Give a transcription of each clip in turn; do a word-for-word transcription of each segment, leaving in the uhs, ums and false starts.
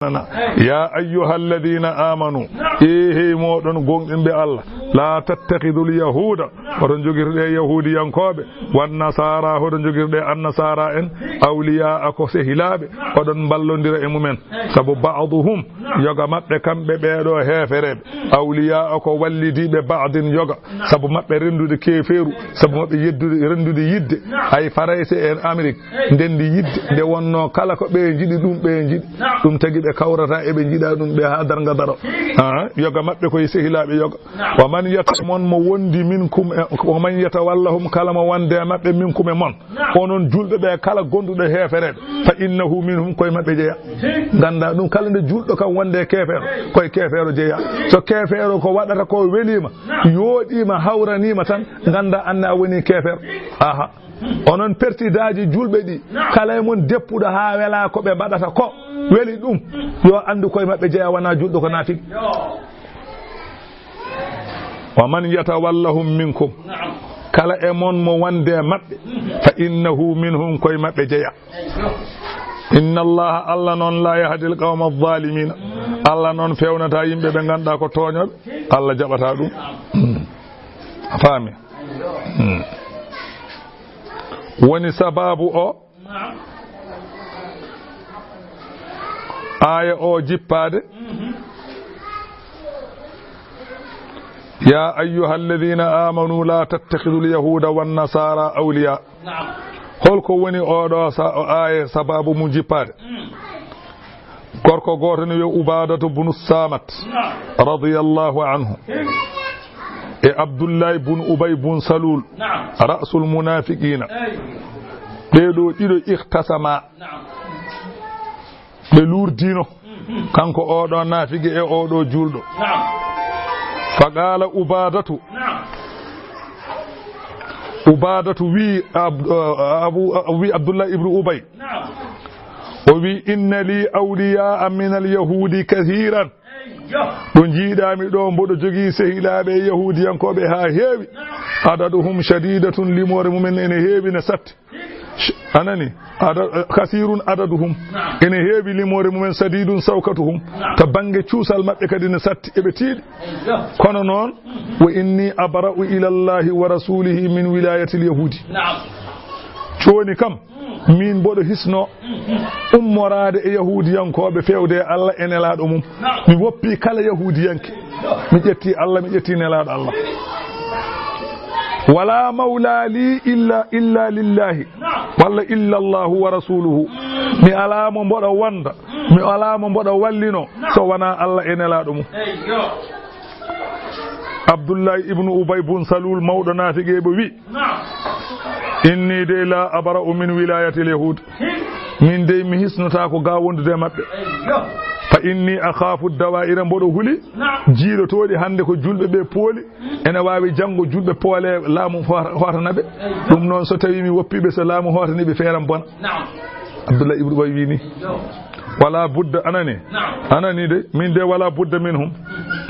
Nana. Ya ayyuhalladhina amanu, e hey moɗon gonɗinɓe Allah, la tattakhidhul yahuda, oɗon jogirɗe yahudiyankooɓe, wan nasara, oɗon jogirɗe annasara en, awliya ko sehilaaɓe, oɗon mballondira e mumen. Sabu ba'duhum, yoga maɓɓe kamɓe ɓeeɗo heefereɓe, awliya ko wallidiiɓe ba'din yoga, sabu maɓɓe renndude keefeeru, sabu maɓɓe yeddude, renndude yidde. Hay Farayse en Amérique, ndenndi yidde, nde wonnoo kala ko ɓe njiɗi, ɗum ɓe njiɗi. Ɗum tagi ɓe kawrata, eɓe njiɗa ɗum, ɓe haa darnga daro. Ah, yoga maɓɓe koye sehilaaɓe yoga. Wa man yata-, mon mo wondi minkum e, wa man yatawallahum, kala mo wonde e maɓɓe, minkum e mon. Onon julɓe ɓe, kala gonduɗo heefereɓe, fa innahu minhum, koye maɓɓe jeya. Ganda ɗum, kala nde julɗo kam wonde e keefeero, koye keefeero jeya. So keefeero ko waɗata ko welima, yooɗima, hawranima tan, ganda anne a woni keefeero. Aha. Onon pertidaaji julɓe ɗi, kala e mon deppuɗo haa wela ko ɓe mbaɗata ko weli ɗum, yo anndu koye maɓɓe jeya, wona julɗo ko naafiki. Wa man yatawallahum minkum, kala e mon mo wonde e maɓɓe, fa innahu minhum, koye maɓɓe jeya. Inna Allaha, Allah noon, la yahdil qawma adh-dhalimina, Allah noon fewnata yimɓe ɓe ngannduɗaa ko tooñooɓe, Allah jaɓata ɗum. Mm. A faami? Mm. Woni sababu o aaya o jippaade, ya ayyuhalladhina amanu la tattakhidhul yahuda wan nasara awliya. Holko woni oɗo sa-, o aaya sababu mum jippaade? Gorko gooto ne wiye Ubadatu bunu Samat, radiyallahu anhu, e Abdullahi bun Ubay bun Salul, ra'sul munafiqina. Ɓee ɗo ɗiɗo ikhtasama, ɓe lurdino, kanko oɗo naafige e oɗo julɗo. Fa qala Ubadatu, Ubadatu wi Ab-, Abu, wi Abdullah ibnu Ubay, o wi, inna li awliya'a min al-yahudi kathiran. Ɗo njiiɗami ɗo, mboɗo jogii sehilaaɓe e yahudiyankooɓe haa heewi. Adaduhum shadidatun, limoore mumen ene heewi, ne satti. Sh-, anani, ada-, kasirun adaduhum. Ene heewi limoore mumen, sadidun sawkatuhum. To bannge cuusal maɓɓe kadi ne satti, eɓe tiiɗi. Kono noon, wa inni abra'u ila Allahi wa rasulihi min wilayatil yahudi. Jooni kam, min mboɗo hisno ummoraade e yahudiyankooɓe fewde e Allah e nelaaɗo mum. Mi woppi kala yahudiyanke. Mi ƴetti Allah, mi ƴetti nelaaɗo Allah. Wala mawla li illa, illa lillahi, walla illa Allahu wa rasuluhu. Mi alaa mo mboɗo wonda, mi alaa mo mboɗo wallino so wonaa Allah e nelaaɗo mum. Abdullahi ibnu Ubay bun Salul, mawɗo naafiqeeɓe, wi, inni de la abra'u min wilayatil yahud. Min dey mi hisnotaako ga wondude e maɓɓe. Fa inni akhafu dawa'ira, mboɗo huli jiilotooɗi hannde ko julɓe ɓe pooli. Ene waawi janngo julɓe poole laamu hoota-, hootana ɓe. Ɗum noon so tawi mi woppiɓe, so laamu hootani ɓe feeram bona. Abdullah ibnu Ubay wi ni. Wala budda, anani. Anani de, min de wala budda minhum.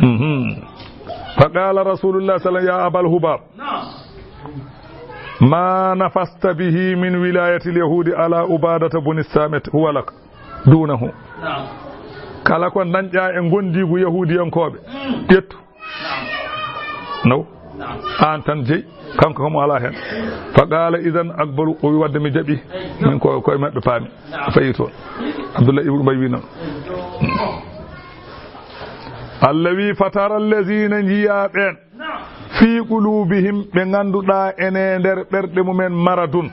Mhm. Fa qala rasulullah sallallahu alaihi wasallam, ya Abal Hubab. Ma nafasta bihi min wilayati lyahudi ala Ubadata buni Samit huwa lak dunahu. Kala ko dañƴa e gondigu yahudiyankooɓe, ƴettu. Naw. An tan jeyi, kanko kam o ala hen. Fa qala idan akbaru, o wi wadde mi jaɓi. Min ko koye maɓɓe paami. Fayi toon. Abdullah ibnu Ubay wi noon. Allah wi, fatara allazina, njiya ɓen, fi qulubihim, ɓe ngannduɗaa ene nder ɓerɗe mumen maradun.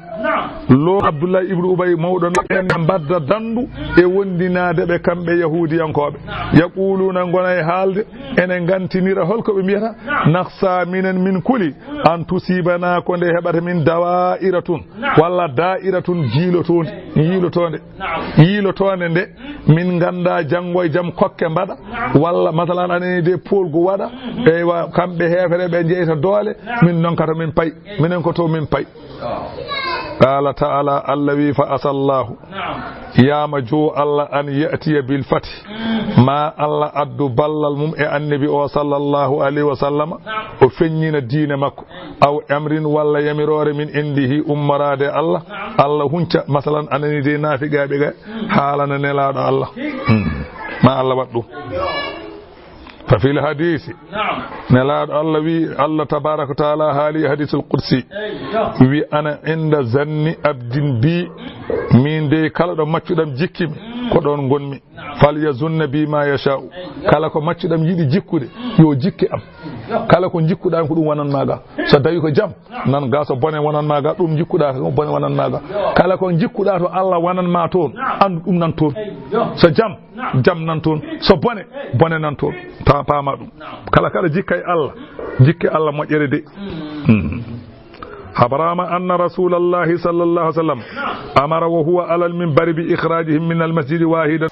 Lo Abdullah ibnu Ubay mawɗo ɓen mbadda dandu e wondinaade ɓe kamɓe yahudiyankooɓe. Yaquluna, ngona e haalde, ene ngantinira, holko ɓe mbiyata? Nakhsha, minen min kuli, an tusibana, ko nde heɓata min dawa'iratun, walla da'iratun, jiilotoonde, yiilotoonde. Yiilotoonde nde, min ngannda janngo e jam kokke mbaɗa, walla masalan anani de poolgu waɗa, eywa, kamɓe heefere ɓe njeyta doole, min noon kata min pay, minen ko to min pay. Qala ta'ala, Allah wi, fa asallahu, yama jo Allah an ya'tiya bil fathi, ma Allah addu ballal mum e annabi o sallallahu alayhi wa sallama, o feññina diine makko. Aw amrin, walla yamiroore min indihi, ummoraade Allah. Allah hunca, masalan, anani de naafiqaaɓe ga, haalana nelaaɗo Allah. Hmm. Ma Allah waɗ ɗum. Fa fil hadisi. Naam. Nelaaɗo Allah wi, Allah tabaraka wa taala haali hadisul qudsi. Eyyo. Wi, "Ana inda zanni abdin bi." Min dey kala ɗo maccuɗam jikki mi, ko ɗon ngonmi. Naam. "Fal yazunna bi ma yasha'u." Eyyo. Kala ko maccuɗam yiɗi jikkude, yo jikke am. Eyyo. Kala ko jikkuɗa am ko ɗum wonan ma ga. So tawi ko jam, nan ga, so bone wonan ma ga, ɗum jikkuɗa ko bone wonan ma ga. Kala ko jikkuɗa to Allah wonan ma toon, andu ɗum nan toon. So jam, jam nan toon. So bone, bone nan toon. Pa-, paama ɗum. Kala, kala jikka e Allah, jikke Allah moƴƴere de. Hmm. Habarama anna Rasulallahi sallallahu alaihi wasallam amara wa huwa alal minbari bi ikhrajihim min al masjidi wahidan.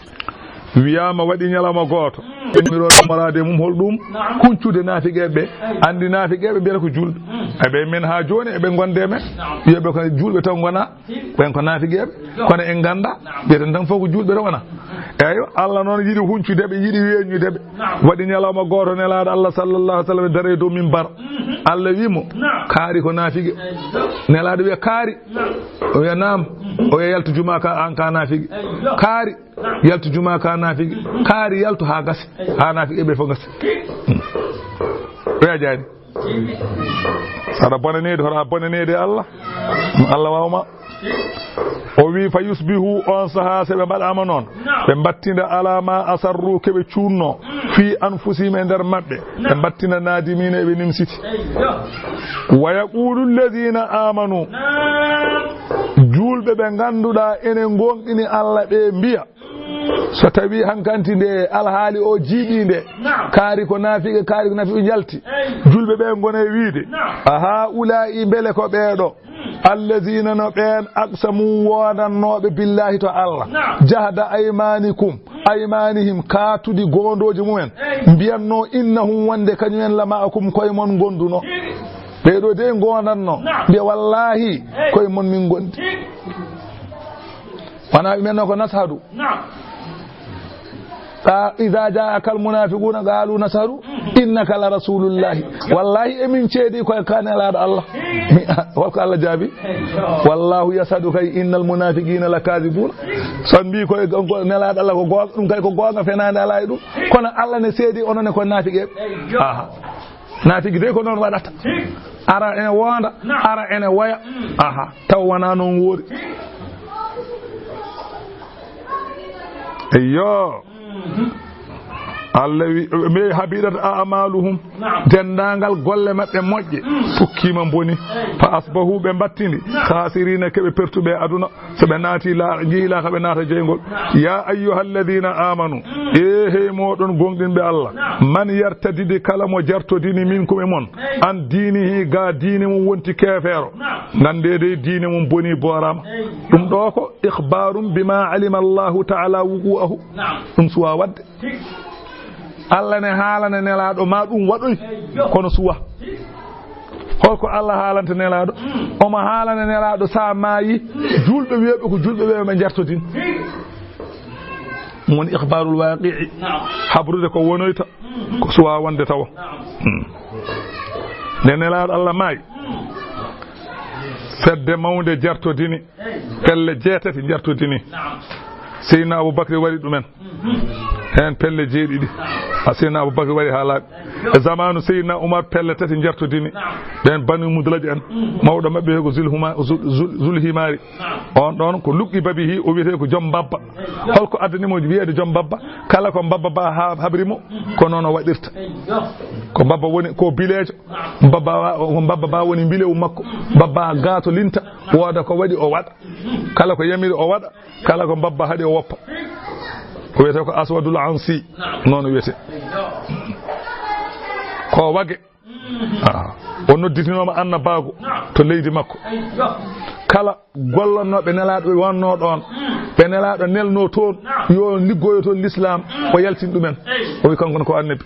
Wiyama waɗi ñalawma gooto. Emiroɗo moraade mum hol ɗum? Huncude naafiqeeɓe. Andi naafiqeeɓe mbiyata ko juulɓe. Eɓe men haa jooni, eɓe gonde men. Wiyeɓe ko juulɓe taw ngona. Ɓen ko naafiqeeɓe. Kono en ganda, mbiyeten tan fof ko juulɓe taw wona. Eyyo, Allah noon yiɗi huncude ɓe, yiɗi weññude ɓe. Waɗi ñalawma gooto Nelaaɗo Allah sallallahu alaihi wasallam dare dow minbar. Allah wi mo, "Kaari ko naafiqe." Nelaaɗo wiya, "Kaari." O wiya, "Naam." O wiya, "Yaltu juma ka, an ka naafiqe." Kaari. Yaltu juma ka naafiqe. Kaari yaltu haa gasi. Haa naafiqe ɓe fof gasi. Hmm. Oya jaani. Aɗa bonanede, hoto a bonanede Allah. Allah wawma. O wi, "Fa yusbihu", on saha se ɓe mbaɗama noon. Ɓe mbattinda "ala ma asarru", keɓe cuunno. "Fi anfusihim", e nder maɓɓe. Ɓe mbattinda "nadimina", eɓe nimsiti. "Wa yaqulu alladhina amanu". Juulɓe ɓe ngannduɗaa ene ngoonɗini Allah ɓe mbiya, so tawi hankanti nde alhaali o jiiɓi nde, naam, kaari ko naafiqe, kaari ko naafiqe jalti. Eyi. Julɓe ɓe ngona e wiide, naam, a haa'ulaa'i mbele ko ɓeeɗo, hmm, allazina no ɓeen aqsamu woodannooɓe billahi to Allah, naam, jahda aymanikum, aymanihim kaatudi goondooji mumen, eyi, mbiyannoo innahum wonde kañumen la ma'akum koye mon ngonduno. Tigi. Ɓeeɗo de ngondanno, naam, mbiya wallahi, eyi, koye mon min ngondi. Tigi. Wona ɓe men no ko nashadu. Naam. Ka iza ja'aka al munafiquna qalu nashadu innaka la rasulullahi. Wallahi emin ceedi koye ka nelaɗo Allah. Mi, holko Allah jaabi? Wallahu yashadu kay innal munafiqina lakadibun. So on mbi koye ko nelaɗo Allah ko goonga, ɗum kay ko goonga, fenaande alaa e ɗum. Kono Allah ne seedi onon e ko naafiqe. Aha. Naatigi de ko noon waɗata. Ara ene woonda, ara ene woya. Aha, taw wona noon woori. Eyyo. Allah wi, mi habidat a'maluhum. Naam. Denndaangal golle maɓɓe moƴƴe, mm, pukkima boni. Eyi. Fa asbahu, ɓe mbattidi, naam, khasirina, keɓe pertuɓe aduna. So ɓe naati la-, njiyii laaka, ɓe naata jeyngol. Ya ayyuhalladhina amanu, e hey mooɗon gomɗinɓe Allah, man yartadidi, kala mo jartodini, minkum, e mon, an dinihi, ga diine mum wonti keefeero. Ngannde dey diine mum boni, boorama. Ɗum ɗo ko ikhbarum bima alima Allahu ta'ala wuqu'ahu. Ɗum suwa wadde. Allah ne haalana nelaaɗo ma ɗum waɗoy, kono suwa. Holko Allah haalanta nelaaɗo? Omo haalana nelaaɗo sa maayi, julɓe wiyeɓe ko julɓe ɓe ɓe jartodin. Ɗum woni ikhbarul waqi'i. Habrude ko wonoyta, ko suwa wonde tawa. Hmm. Nde nelaaɗo Allah maayi, fedde mawnde jartodini. Pelle jeetati njartodini. Naam. Seydina Abubakri waɗi ɗumen. Mhm. Heen pelle jeeɗiɗi. Naam. A Seydina Abubakri waɗi haa laaɓi. E zamaanu Seydina Umar pelle tati njartodini. Naam. Ɓeen Banu Mudlaj en. Mhm. Mawɗo maɓɓe ko Zulhuma-, Zul-, Zul-, Zulhimari. Naam. On ɗoon ko luɓɓi babihi, o wiyetee ko joom mbabba. Eyi. Holko addani mo wiyeede joom mbabba? Kala ko mbabba ba ha-, habri mo, mhm, ko noon o waɗirta. Eyi. Ko mbabba woni ko bileejo. Mbabba wa-, ko mbabba ba woni mbilewu makko. Mbabba gaato linta, wooda ko waɗi o waɗa. Kala ko yamiri o waɗa, kala ko mbabba haɗi o woppa. O wiyete ko Aswadul Ansi, noon o wiyete. Ko wage. Ah, o nodditinooma annabaagu to leydi makko. Kala gollannooɓe nelaaɗo ɓe wonnoo ɗoon, ɓe nelaaɗo nelnoo toon, yo liggoyo toon l'islam, o yaltin ɗumen. O wi kanko ne ko annabi.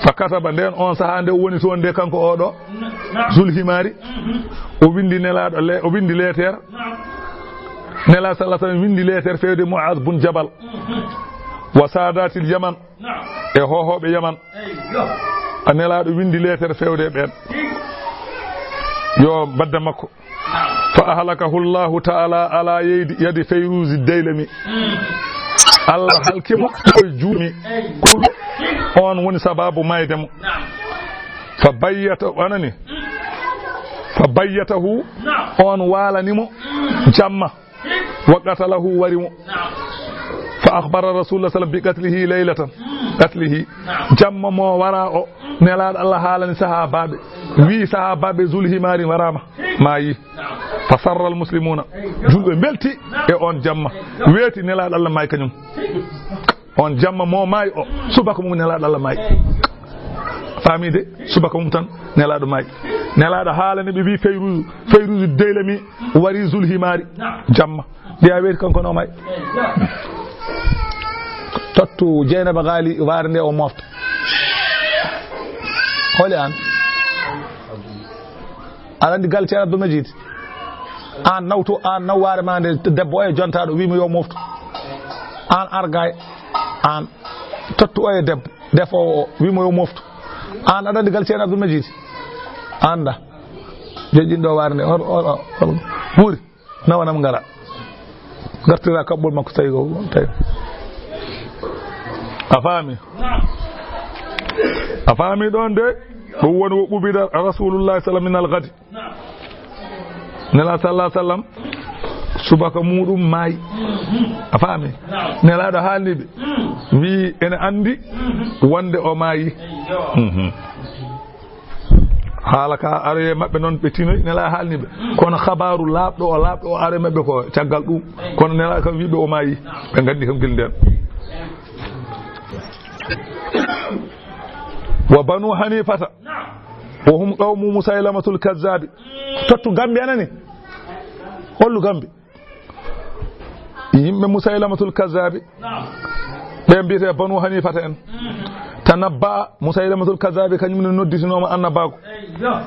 Fa kataba, ndeen on sahaa nde o woni toon nde, kanko oɗo Zulhimari, o windi nelaaɗo le-, o windi leeter. Nelaaɗo sallallahu alaihi wasallam windi leeter fewde Mu'az bun Jabal. Wa saadatil Yaman, e hohooɓe Yaman. A nelaaɗo windi leeter fewde ɓeen. Yo mbadda makko. Fa ahlakahu Allahu ta'ala ala yadi, yadi Fayruzi Daylami. Allah halki mo ko juumi. On woni sababu mayde mo. Fa bayyata, anani? Fa bayyatahu, on waalani mo jamma. Wa qatalahu, wari mo. Fa akhbara Rasulullah sallam bi qatlihi laylatan. Qatlihi. Jamma mo wara o, Nelaaɗo Allah haalani sahaabaaɓe. Wi sahaabaaɓe Zul Himaari waraama. Maayi. Fa sarra al muslimuna. Julɓe mbelti e on jamma. Weeti Nelaaɗo Allah maayi kañum. On jamma mo maayi o, subaka mum Nelaaɗo Allah maayi. Faami de, subaka mum tan Nelaaɗo maayi. Nelaaɗo haalani ɓe wi Fayruzu, Fayruzu Daylami wari Zul Himaari. Jamma. Mbiya weeti kanko no maayi. Tottu Jeynaba Gaali waare nde o mofta. Holi an? Aɗa anndi gal Ceerno Abdul Majid? An nawtu, an naw waare ma nde debbo oya jontaaɗo, wi mo yo moftu. An argay, an tottu oya debbo, defoowo o, wi mo yo moftu. An aɗa anndi gal Ceerno Abdul Majid? Annda. Joƴƴin ɗo waare nde, or, or, or, or. Wuuri. Nawanam ngara. Ngartira kaɓɓol makko tawi ko, tawi. A faami? A faami ɗon de? Ɗum woni wo qubida Rasulullah sallam min al-ghadi. Nela sallallahu sallam, subaka muɗum maayi. A faami? Nelaaɗo haalni ɓe. Wi ene anndi wonde o maayi. Mhm. Haala ka aroye maɓɓe noon ɓe tinoy, Nela haalni ɓe. Kono habaaru laaɓɗo o, laaɓɗo o aroye maɓɓe ko caggal ɗum. Kono Nela kam wiɓe o maayi, ɓe nganndi kam gil nden. Wa Banu Hanifata, wa hum qawmu Musaylamatul Kazzabi. Tottu Gambi anani? Hollu Gambi? Yimɓe Musaylamatul Kazzabi. Ɓe mbiyete Banu Hanifata en. Tanabba Musaylamatul Kazzabi, kañum ne nodditinooma annabaagu.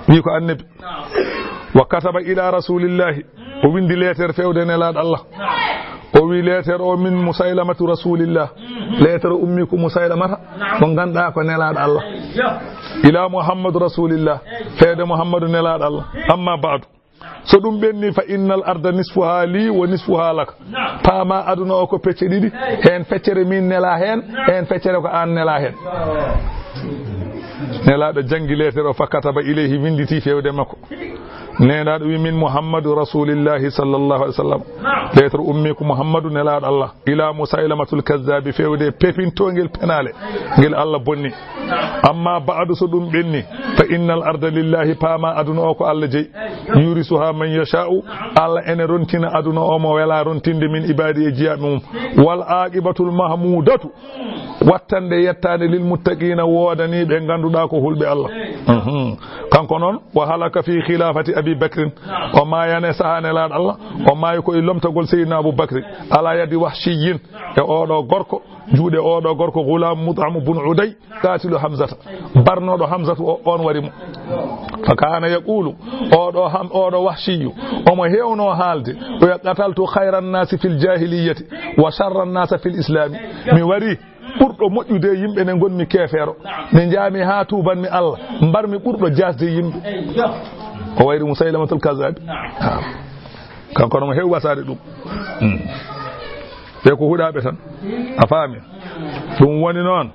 Wi ko annabi. Wa kataba ila Rasulillahi. O windi leeter fewde Nelaaɗo Allah. O wi leeter o min Musaylamatu Rasulillah. Leeter o ummi ko Musaylamata, mo ngannduɗaa ko Nelaaɗo Allah. Ila Muhammadu Rasulillah. Fewde Muhammadu Nelaaɗo Allah. Amma ba'du. So ɗum ɓenni, fa innal arda nisfuha li wa nisfuha laka. Paama aduna o ko pecce ɗiɗi, heen feccere min nela heen, heen feccere ko aan nela heen. Nelaaɗo janngi leeter o, fa kataba ilayhi, winnditi fewde makko. Nelaaɗo wi min Muhammadu Rasulillahi sallallahu alaihi wasallam. Leeter ummi ko Muhammadu Nelaaɗo Allah. Ila Musaylamatul Kazzabi, fewde pepintoongel penaale, ngel Allah bonni. Amma ba'du, so ɗum ɓenni, fa innal arda lillahi, paama aduna o ko Allah jeyi. Yurisuha man yasha'u, Allah ene rontina aduna o mo wela rontinde min ibadi e jiyaaɓe mum. Wal aqibatul mahmudatu, wattande yettaande lil muttaqina, woodani ɓe ngannduɗaa ko hulɓe Allah. Mhm. Kanko noon, wa halaka fi khilafati Abi Bakrin, o maayani e sahaa Nelaaɗo Allah, o maayi ko e lomtagol Seydina Abu Bakri, ala yadi Wahshiyin, e oɗo gorko, juuɗe oɗo gorko, Ghulam Mut'im bun Uday, qatilu Hamzata, barnoɗo Hamzatu o, on wari mo. Fa kana yaqulu, oɗo Ham-, oɗo Wahshiyu, omo hewno haalde, o wiya, qataltu khayran nasi fil jahiliyyati wa sharran nasi fil islami. Mi wari ɓurɗo moƴƴude e yimɓe nde ngonmi keefeero, nde njaami haa tuubanmi Allah, mbarmi ɓurɗo jaasde e yimɓe. O wayri Musaylamatul Kazzabi. Ah. Kanko no mo heewi wasaade ɗum. Hmm. Ɓe ko huɗaaɓe tan. A faami? Ɗum woni noon.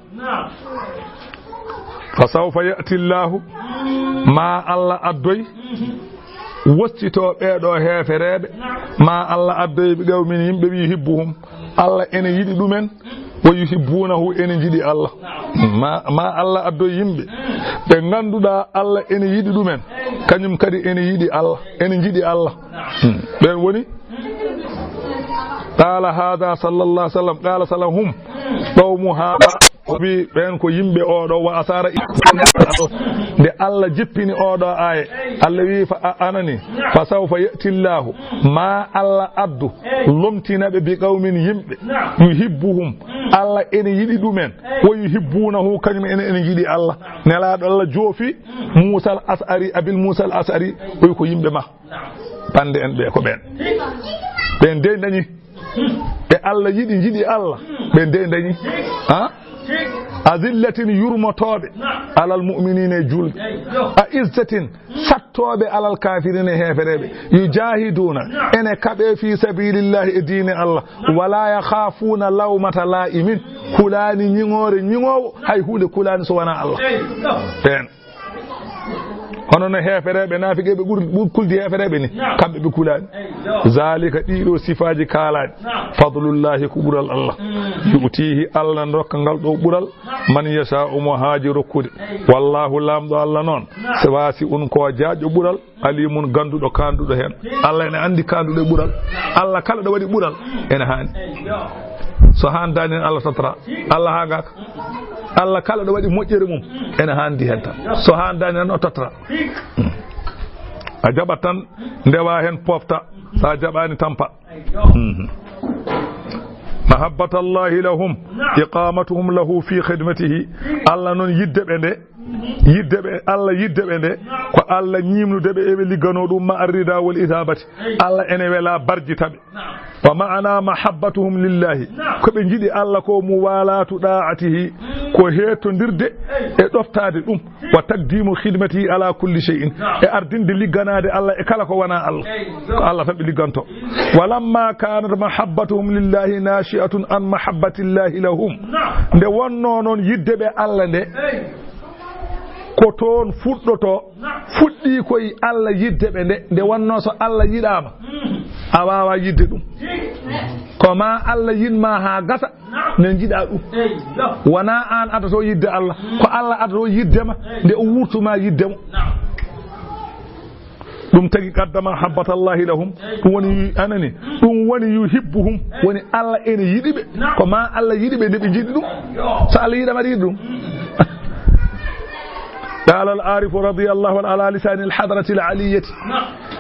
Fa sawfa ya'ti Allahu, ma Allah addoy, wostito ɓeeɗo heefereeɓe, ma Allah addoy bi qawmin, yimɓe wi yuhibbuhum, Allah ene yiɗi ɗumen, wa yuhibbunahu, ene njiɗi Allah. Ma, ma Allah addoy yimɓe, ɓe ngannduɗaa Allah ene yiɗi ɗumen, kañum kadi ene yiɗi Allah, ene njiɗi Allah. Hmm. Ɓen woni, qala hadha sallallahu alaihi wasallam, qala sallam hum qawmu hadha, o wi ɓen ko yimɓe oɗo, wa asara, nde Allah jippini oɗo aaye, Allah wi fa a-, anani, fa sawfa ya'ti Allahu, ma Allah addu, lomtina ɓe bi qawmin yimɓe, yuhibbuhum, Allah ene yiɗi ɗumen, wa yuhibbunahu, kañum ene, ene yiɗi Allah. Nelaaɗo Allah joofi Musa al As'ari, Abil Musa al As'ari, o wi ko yimɓe ma. Bande en ɓe ko ɓen. Ɓen dey dañi. Ɓe Allah yiɗi, njiɗi Allah. Ɓen dey dañi. Ha? Azillatin, yurmotooɓe. Alal mu'minina, e julɓe. A izzatin, sat- tooɓe alal kaafiriina e heefereeɓe. Yujaahiduuna, ene kaɓe fii sabiilillaahi e diine Allah. Walaa yakhaafuuna lawmata laa'imin, kulaani ñiŋoore ñiŋoowo, hay huunde kulaani so wanaa Allah. Ɓeen. Hono no heefereeɓe, naafiqeeɓe ɓuri, ɓuri kuldi heefereeɓe ni, kamɓe ɓe kulaani. Zaalika, ɗiiɗoo sifaaji kaalaaɗi, fadlullaahi ko ɓural Allah. Yu'tiihi, Allah ne rokka ngal ɗoo ɓural, man yashaa'u, mo haaji rokkude. Wallaahu, Laamɗo Allah noon, waasi'un, ko jaajɗo ɓural, aliimun, gannduɗo, kaanduɗo heen. Allah ene anndi kaanduɗo e ɓural. Allah kala ɗo waɗi ɓural, ene haani. So haandaani heen, Allah tottata. Allah haangaaka. Allah kala ɗo waɗi moƴƴere mum, ene haandi heen tan. So haandaani heen, o tottata. A jaɓat tan, ndewa heen, pofta. So a jaɓaani, tampa. Mhm. Mahabbatallahi lahum, iqamatuhum lahu fi khidmatihi. Allah noon yidde ɓe nde, yidde ɓe, Allah yidde ɓe nde, ko Allah ñiimnude ɓe, eɓe liggano ɗum, ma arrida wal ithabati. Allah ene wela barjita ɓe. Wa ma'ana mahabbatuhum lillahi, ko ɓe njiɗi Allah ko, muwalatu da'atihi, ko heetondirde e ɗoftaade ɗum. Wa taqdimu khidmatihi ala kulli shay'in, e ardinde ligganaade Allah e kala ko wanaa Allah. Ko Allah tan ɓe ligganto. Walamma kanat mahabbatuhum lillahi nashi'atun an mahabbatillahi lahum, nde wonno noon yidde ɓe Allah nde, ko toon fuɗɗoto, fuɗɗi koye Allah yidde ɓe nde, nde wonno so Allah yiɗaama, a waawa yidde ɗum. Ko ma Allah yiɗ ma haa gasa, ne njiɗa ɗum. Wonaa aan adato yidde Allah, ko Allah adato yidde ma, nde o wurtuma yidde mo. Ɗum tagi qaddama habbatallahi lahum, ɗum woni, anani, ɗum woni yuhibbuhum, woni Allah ene yiɗi ɓe. Ko ma Allah yiɗi ɓe, nde ɓe njiɗi ɗum. So Allah yiɗaama, aɗa yiɗi ɗum. Qala al-arifu radiyallahu anhu ala lisani al-hadrati al-aliyyati.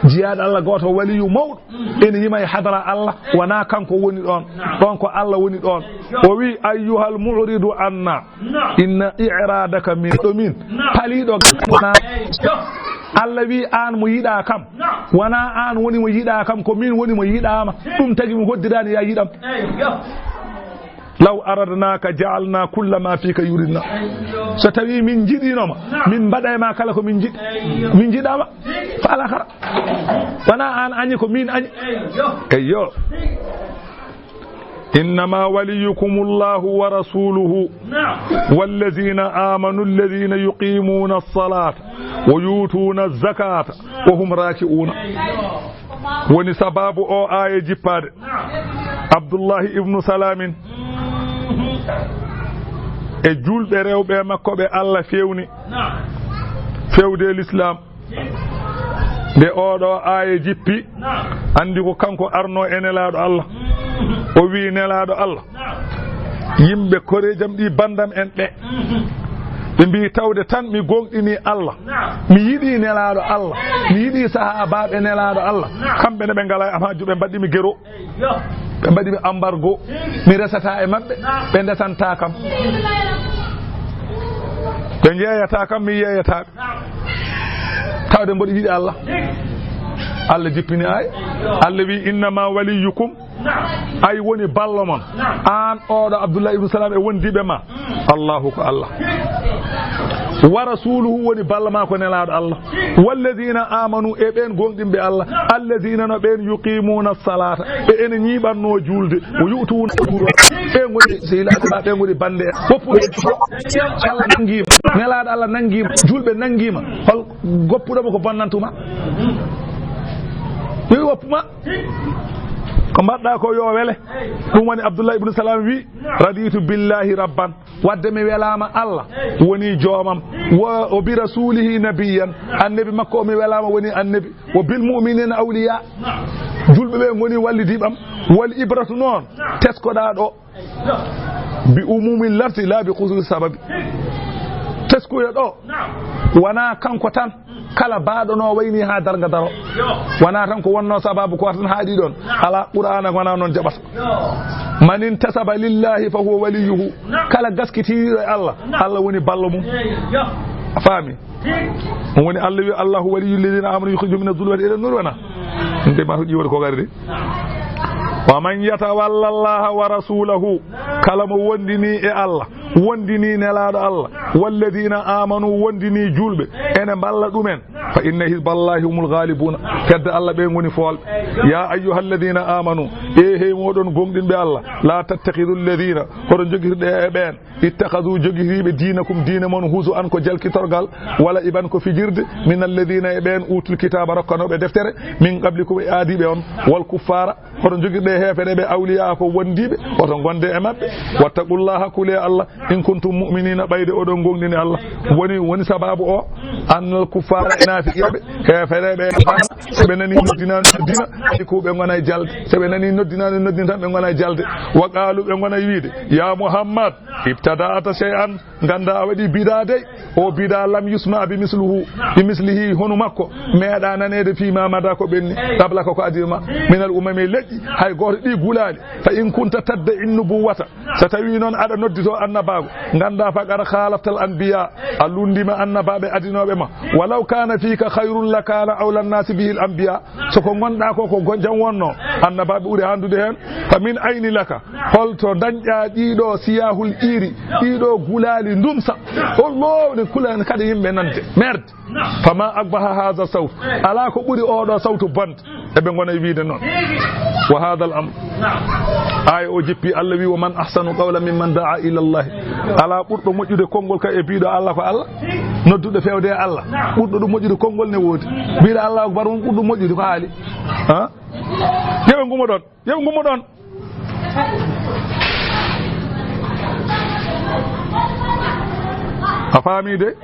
Jiyaaɗo Allah gooto, waliyu mawɗo, ene yima e hadara Allah, wonaa kanko woni ɗoon. Ɗoon ko Allah woni ɗoon. O wi, ayyuhal mu'ridu anna. Inna i'radaka min, ɗo min, paliiɗo. Allah wi, aan mo yiɗa kam, wonaa aan woni mo yiɗa kam, ko min woni mo yiɗaama. Ɗum tagi mo hoddiraani ya yiɗam. Law aradnaka ja'alna kulla ma fika yuridna. So tawi min njiɗinoma, min mbaɗa e ma kala ko min njiɗi. Min njiɗama. Fa ala kara. Wonaa aan añi, ko min añi. Eyyo. Innama waliyukumullahu wa rasuluhu walladhina amanu alladhina yuqimuna as-salata wa yutuna az-zakata wa hum raki'una. Woni sababu o aaya jippaade. Abdullahi ibnu Salamin e julɓe rewɓe makko ɓe Allah fewni fewde l'islam. Nde oɗo aaya jippi, andi ko kanko arno e Nelaaɗo Allah. O wi, Nelaaɗo Allah, yimɓe korejam ɗi bandam en ɓe, ɓe mbi tawde tan mi gonɗini Allah, mi yiɗi Nelaaɗo Allah, mi yiɗi sahaabaaɓe Nelaaɗo Allah, kamɓe ne ɓe ngala e am hajju, ɓe mbaɗɗi mi gero, ɓe mbaɗɗi mi embargo, mi resata e maɓɓe, ɓe ndesanta kam, ɓe njeeyata kam, mi yeeyata ɓe. Tawde mboɗo yiɗi Allah. Allah jippini aaya. Allah wi, innama waliyukum, ay woni ballo mon, aan oɗo Abdullah ibn Salam e wondiɓe ma, Allahu ko Allah. Wa rasuluhu, woni ballo ma ko Nelaaɗo Allah. Walladhina amanu, e ɓeen gonɗinɓe Allah. Alladhina, no ɓeen, yuqimuna salata, ɓe ene ñiiɓanno juulde. Wa yu'tuna, ɓe ngoni sehilaaɓe ma, ɓe ngoni bande. Woppuɓe Allah nangiima, Nelaaɗo Allah nangiima, julɓe nangiima. Hol goppuɗo mo ko bonnantuma? Yo woppu ma. Ko mbaɗɗa ko yo wele. Ɗum woni Abdullah ibn Salam wi, raditu billahi rabban. Wadde mi welama Allah woni joomam. Wa, wa bi rasulihi nabiyyan. Annabi makko o mi welama woni annabi. Wa bil mu'minina awliya. Julɓe ɓe ngoni wallidiɓam. Wal ibratu noon, teskoɗa ɗo. Bi umumi lafzi la bi khususi sababi. Teskuya ɗo, wona kanko tan. Kala baɗono wayni ha darga daro. Wona tan ko wonno sababu ko tan haaɗi ɗon. Ala, Qur'ana wona noon jaɓata. Man intasaba lillahi fa huwa waliyuhu. Kala gaskitiiɗo e Allah, Allah woni ballo mum. A faami? On woni Allah wi, Allahu waliyyu alladhina amanu yukhrijuhum mina dhulumati ila nur, wona? Nde ma ƴiwata ko gari de. Wa man yatawalla Allaha wa rasulahu, kala mo wondini e Allah, wondini Nelaaɗo Allah, walladhina amanu, wondini julɓe, ene mballa ɗumen, Fa inna hizballahi humul ghalibuna. Fedde Allah ɓe ngoni foolɓe. Ya ayyuhalladhina amanu. E hey moɗon gomɗinɓe Allah. La tattakhidhu alladhina. Hoto jogirɗe e ɓen. Ittakhadhu jogiriɓe dinakum diina mon huzu an ko jalkitorgal. Wala iban ko fijirde. Min alladhina e ɓen utul kitaba rokkanoɓe deftere. Min qablikum e aadiɓe on. Wal kuffara. Hoto jogirɗe heefereɓe awliya ko wondiɓe. Hoto gonde e maɓɓe. Wattaqullaha kule Allah. In kuntum mu'minina, ɓayde oɗon gomɗini Allah. Woni, woni sababu o, annal kuffara e naafiqeɓe, heefereɓe e faama, so ɓe nani noddinaani noddina, ɓe ko ɓe ngona e jalde. So ɓe nani noddinaani noddina tan, ɓe ngona e jalde. Wa qalu, ɓe ngona e wiide, ya Muhammad, ibtada'ta shay'an, ganda a waɗi bida dey. O bida lam yusma bi misluhu, bi mislihi, hono makko, meeɗa naneede fi ma mada ko ɓenni, qabla ko ko adii ma, minal umami leƴƴi, hay gooto ɗi gulaali. Fa in kunta tadda in nubuwata, so tawi noon aɗa noddito annabaagu, nganndaa faqad khalaftal anbiya, a lunndiima annabaaɓe adinooɓe ma. Walaw kana fika khayrun lakana awla nnasi bihil anbiya, so ko ngonɗaa ko, ko go-, jam wonno, annabaaɓe ɓuri hanndude heen. Fa min ayni laka, holto dañƴaa ɗiɗo siyahul ƴiiri, ɗiɗo gulaali ndumsa? Hollo ne kula kadi yimɓe nande, merde. Fama akbaha hadha sawt. Alaa ko ɓuri oɗo sawtu bonde. Eɓe ngona e wiide noon. Wa hadha al amr. Aaya o jippi, Allah wi, wa man ahsanu qawlan mimman da'a ila Allah. Alaa ɓurɗo moƴƴude konngol ka e biiɗo Allah ko Allah. Nodduɗo fewde e Allah. Ɓurɗo ɗum moƴƴude konngol ne woodi. Biiɗo Allah akbar on ɓurɗo moƴƴude ko haali. Ha? Yeɓe ngumo ɗon. Yeɓe ngumo ɗon. A faami de?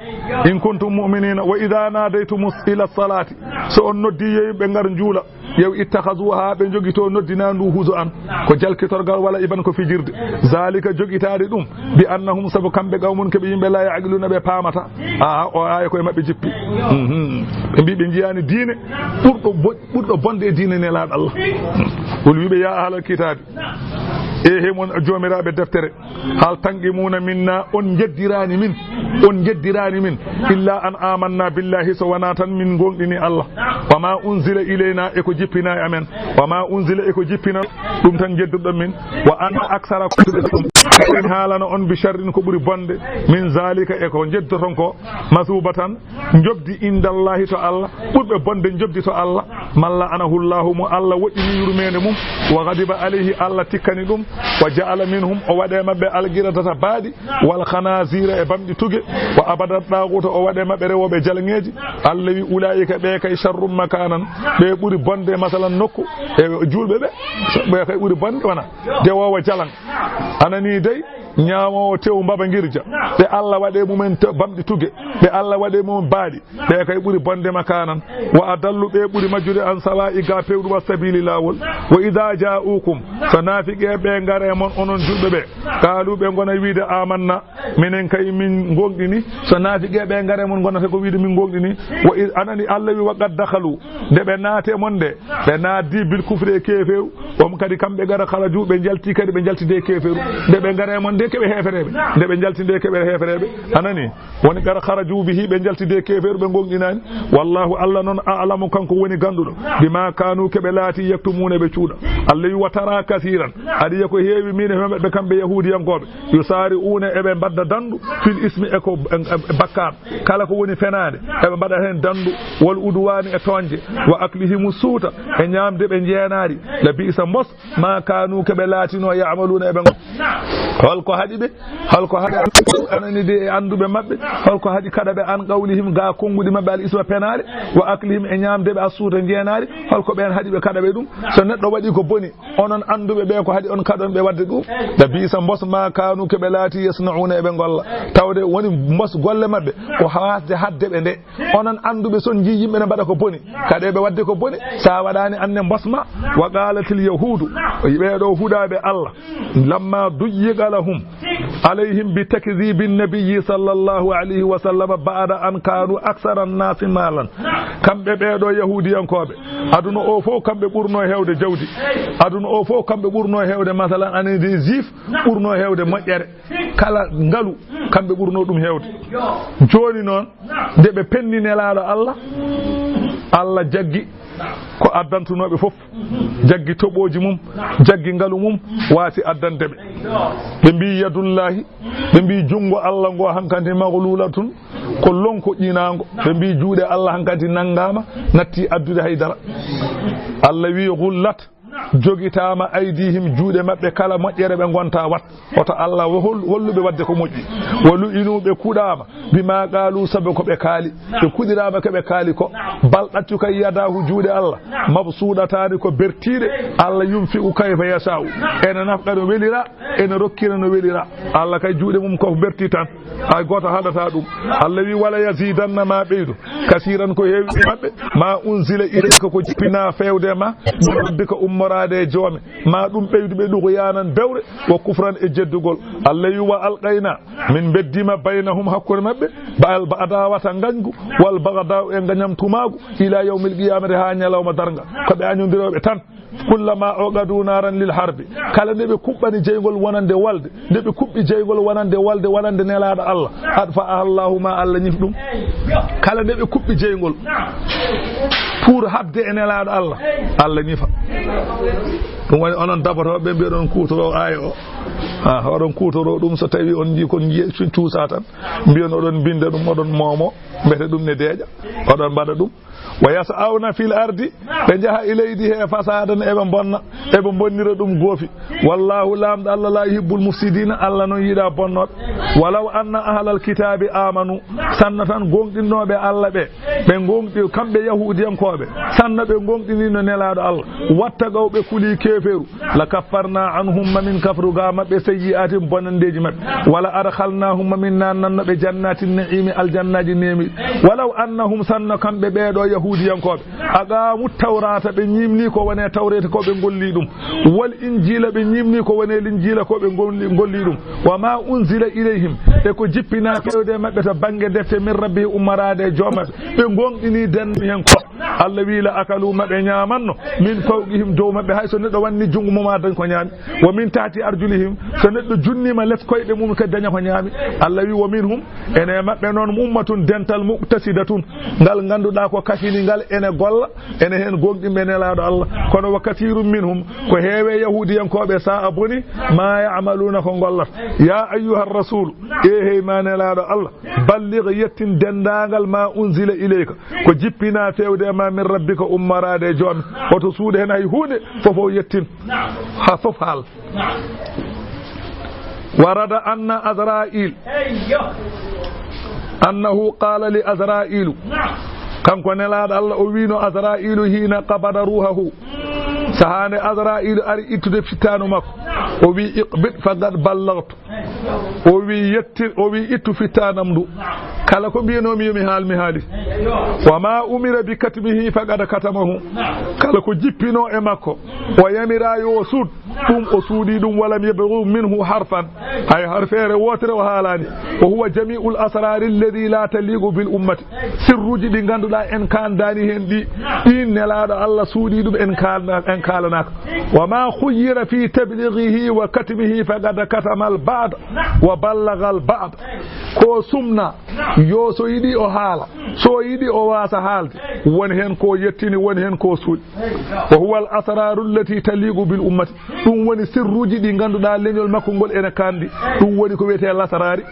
In kuntum mu'minina, wa idha nadaytum ila salati, so on noddi yo yimɓe ngar njuula, yo ittakhazuha, ɓe jogito noddina ndu huzu an, ko jalkitorgal wala iban ko fijirde. Zalika, jogitaade ɗum, bi annahum, sabu kamɓe qawmun, ko ɓe yimɓe la ya'qiluna, ɓe paamata. Aha, o aaya ko e maɓɓe jippi. Mhm. Ɓe mbi ɓe njiyaani diine ɓurɗo bo-, ɓurɗo bonde e diine Nelaaɗo Allah. Wol wiɓe, ya ahlal kitaabi, e he mon joomiraaɓe deftere, hal tanqimuna minna, on njeddiraani min, on njeddiraani min, illa an amanna billahi, so wonaa tan min ngoongɗini Allah, wa ma unzila ilayna, e ko jippina e amen, wa ma unzila, e ko jippina, ɗum tan njedduɗon min, wa anna aksarakum, en haalana on bi sharrin, ko ɓuri bonde, min zalika, e ko njeddoton ko, masubatan, njoɓdi indallahi to Allah, ɓurɓe bonde njoɓdi to Allah, man la'anahullahu, mo Allah woɗɗini yurmeende mum, wa ghadiba alayhi, Allah tikkani ɗum, wa ja'ala minhum, o waɗe maɓɓe alqiradata baaɗi, wal khanazira e bamɗi tuge, wa abada ɗaaguta, o waɗe maɓɓe rewooɓe jalŋeeji. Allah wi, ulaa'ika ɓe kay sharrum makanan, ɓe ɓuri bonde masalan nokku, e juulɓe ɓe, ɓe kay ɓuri bonde wona dewoowo jalaŋ. Anani dey, ñaamoowo tew mbaba ngirja, ɓe Allah waɗe mumen te-, bamɗi tuge, ɓe Allah waɗe mumen baaɗi, ɓe kay ɓuri bonde makanan. Wa adallu, ɓe ɓuri majjude an sawa'i ga pewɗum as-sabili laawol. Wa idha ja'ukum, so naafiqe ɓe ngare mon onon julɓe ɓe, qalu, ɓe ngona wiide amanna, minen kay min ngoongɗini. So naafiqe ɓe ngare mon ngonata ko wiide min ngoongɗini. Wa id-, anani Allah wi wa qad dakhalu, nde ɓe naate mon nde, ɓe naatdi bil kufri e keefeeru. On kadi kamɓe qad kharaju, ɓe njalti kadi, ɓe njalti de keefeeru. Nde ɓe ngare mon nde keɓe heefereɓe, nde ɓe njalti nde keɓe heefereɓe. Anani? Woni qad kharaju bihi, ɓe njalti de keefeeru, ɓe ngoongɗinaani. Wallahu, Allah noon, a'lamu, kanko woni gannduɗo, bima kanu, keɓe laati, yaktumuna, ɓe cuuɗa. Allah wi wa tara kasiran, aɗa yiya ko heewi min e maɓɓe kamɓe yahuudiyankooɓe, yusari'una, eɓe mbadda danndu, fil ismi, e ko, e, e bakkaat. Kala ko woni fenaande, eɓe mbaɗa heen danndu, wal udwaani e toñde, wa aklihimu suuta, e ñaamde ɓe njeenaari, la bi'sa mbos, ma kanu, ke ɓe laatino, ya'maluna, eɓe ngo-, holko haɗi ɓe? Holko haɗi anani de e annduɓe maɓɓe? Holko haɗi kaɗa ɓe an qawlihim, ga konnguɗi maɓɓe, al isma fenaare, wa aklihim e ñaamde ɓe, as suuta njeenaari? Holko ɓeen haɗi ɓe kaɗa ɓe ɗum? So neɗɗo waɗi ko boni, onon annduɓe ɓe, ko haɗi on kaɗon ɓe waɗde ɗum? Da bi'sa mbos ma kanu, ke ɓe laati, yasna'una, eɓe ngolla. Tawde woni mbos golle maɓɓe ko waasde haɗde ɓe nde. Onon annduɓe, so on njii yimɓe ne mbaɗa ko boni, kaɗee ɓe waɗde ko boni. So a waɗaani anne mbos ma. Wa qalatil yahuudu, ɓeeɗo huɗaaɓe Allah, lamma duyyiqa lahum, alayhim bi takdhibi nabiyyi sallallahu alayhi wa sallam ba'da an kanu aksara nnasi malan. Kamɓe ɓeeɗo yahuudiyankooɓe, aduna o fof kamɓe ɓurno heewde jawdi. Aduna o fof kamɓe ɓurno heewde, masalan, anen des juifs ɓurno heewde moƴƴere. Kala ngalu, kamɓe ɓurno ɗum heewde. Jooni noon, nde ɓe penni Nelaaɗo Allah, Allah jaggi ko addantunooɓe fof, jaggi toɓooji mum, jaggi ngalu mum, waasi addande ɓe. Ɓe mbii, "Yadullaahi," ɓe mbii, "Junngo Allah ngo hankadi magluulatun, ko lonko ƴinaango." Ɓe mbii, "Juuɗe Allah hankadi nanngaama, natti addude hay dara." Allah wii, "Gullat," jogitaama, "aydiihim," juuɗe maɓɓe kala moƴƴere ɓe ngonta wat. Hoto Allah wo-, hol-, holluɓe waɗde ko moƴƴi. "Wa lu'inu," ɓe kuɗaama, "bimaa qaalu," sabu ko ɓe kaali. Ɓe kuɗiraama ko ɓe kaali ko. "Bal," ɗaccu kay, "yadaahu," juuɗe Allah, "mabsuudataani," ko bertiiɗe. Allah "yunfiqu kayfa yashaa'u," ene nafqa no welira, ene rokkira no welira. Allah kay juuɗe mum ko berti tan. Hay gooto haɗata ɗum. Allah wii, "Wala yazidanna," ma ɓeydu, "kasiiran," ko heewi e maɓɓe, "ma unzila ilayka," ko jippinaa feewde ma, "min rabbika," ummoraade e joome ma, ɗum ɓeydu ɓe ɗughyanan bewre, "wa kufran," e jeddugol. Allah wii, "Wa alqayna," min mbeddiima, "baynahum," hakkunde maɓɓe, ba-, al adawata ngañgu, "wal baghdau," e ngañamtumaagu, "ila yawmil qiyamati," haa ñalawma darnga. Ko ɓe añondirooɓe tan. "Kullama awqadu naaran lil harbi," kala nde ɓe kuɓɓani jeyngol wonande walde, nde ɓe kuɓɓi jeyngol wonande walde, wonande Nelaaɗo Allah, "atfa'aha Allahu," ma Allah ñif ɗum. Kala nde ɓe kuɓɓi jeyngol pour haɓde e Nelaaɗo Allah, Allah ñifa. Ɗum woni onon dabotooɓe ɓe mbiyoɗon kuutoro aaya o. Ah, oɗon kuutoro ɗum, so tawi on njii kon njiye cu-, cuusa tan, mbiyon oɗon mbinda ɗum, oɗon moomo, mbete ɗum ne deeƴa, oɗon mbaɗa ɗum. "Wa yas'awna fil ardi," ɓe njaha e leydi he, "fasadan," eɓe mbonna, eɓe mbonnira ɗum goofi. "Wallahu," Laamɗo Allah, "la yuhibbul mufsidina," Allah noon yiɗa bonnooɓe. "Walaw anna ahlal kitaabi amanu," sanno tan gooŋɗinnooɓe Allah ɓe, ɓe gooŋɗi, kamɓe Yahuudiyankooɓe, sanno ɓe gooŋɗiniino Nelaaɗo Allah, "wattaqaw," ɓe kulii keefeeru, "la kaffarna anhum," ma min kafru ga maɓɓe, "sayyi'aatihim," bonanndeeji maɓɓe, "wala adkhalnahum," ma min naannanno ɓe, "jannatin na'iimi," aljannaaji neemi. "Walaw annahum," sanno kamɓe ɓeeɗo Yahuudiyankooɓe, "aqamu tawrata," ɓe ñiimni ko wone tawreeta ko ɓe ngolli ɗum, "wal injiila," ɓe ñiimni ko wone linjiila ko ɓe ngolli, ngolli ɗum, "wa ma unzila ilayhim," e ko jippinaa fewde maɓɓe to bannge defte, "min rabbi," ummoraade e joom maɓɓe, ɓe gooŋɗini denno heen ko. Allah wii, "La akalu," ma ɓe ñaamanno, "min fawqihim," dow maɓɓe, hay so neɗɗo wanni junngo mum a dañ ko ñaami, "wa min tahti arjulihim," so neɗɗo junniima les koyɗe mum kadi daña ko ñaami. Allah wii, "Wa minhum," ene maɓɓe noon, "ummatun," dental, "muqtasidatun," ngal ngannduɗaa ko kafini ngal ene golla, ene heen gooŋɗinɓe Nelaaɗo Allah. Kono, "wa kathirun minhum," ko heewe Yahuudiyankooɓe, "sa'a boni, ma ya'maluuna," ko ngollata. "Ya ayyuhar rasulu," e hey ma Nelaaɗo Allah, "balligh," yettin denndaangal, "ma unzila ilayka," ko jippinaa fewde ma, "min rabbika," ummoraade e joom. Hoto suuɗe heen hay huunde, fof o yettin. Haa fof haal. Warada anna Azra'il, annahu qala li Azra'ilu, kanko Nelaaɗo Allah, o wiino Azra'ilu, hina qabada ruhahu, sahaa nde Azra'ilu ari ittude fittaandu makko, o wi, "Iqbid faqad ballaghtu." O wi, "Yettir," o wi, "Ittu fittaandu am ndu." Kala ko mbiyanoomi yo mi haal, mi haali. "Wa ma umira bi katmihi faqad katamahu." Kala ko jippinoo e makko, o yamiraa yo o suuɗ, ɗum o suuɗii ɗum. "Wa lam yablugh minhu harfan," hay harfeere wootere o haalaani. "Wa huwa jami'ul asrari alladhi la taliqu bil ummati." Sirruuji ɗi ngannduɗaa en kaandaani heen ɗi, ɗin Nelaaɗo Allah suuɗii ɗum, en kaalna-, en kaalanaaka. "Wa ma khuyyira fi tablighihi wa katmihi faqad katama al ba'd wa ballagha al ba'd." Ko sumna, yo so yiɗi o haala, so yiɗi o waasa haalde, won heen ko yettini, won heen ko suuɗi. "Wa huwa al asraru allati taliqu bil ummati." Ɗum woni sirruuji ɗi ngannduɗaa leñol makko ngol ene kaandi. Ɗum woni ko wiyetee lasaraari.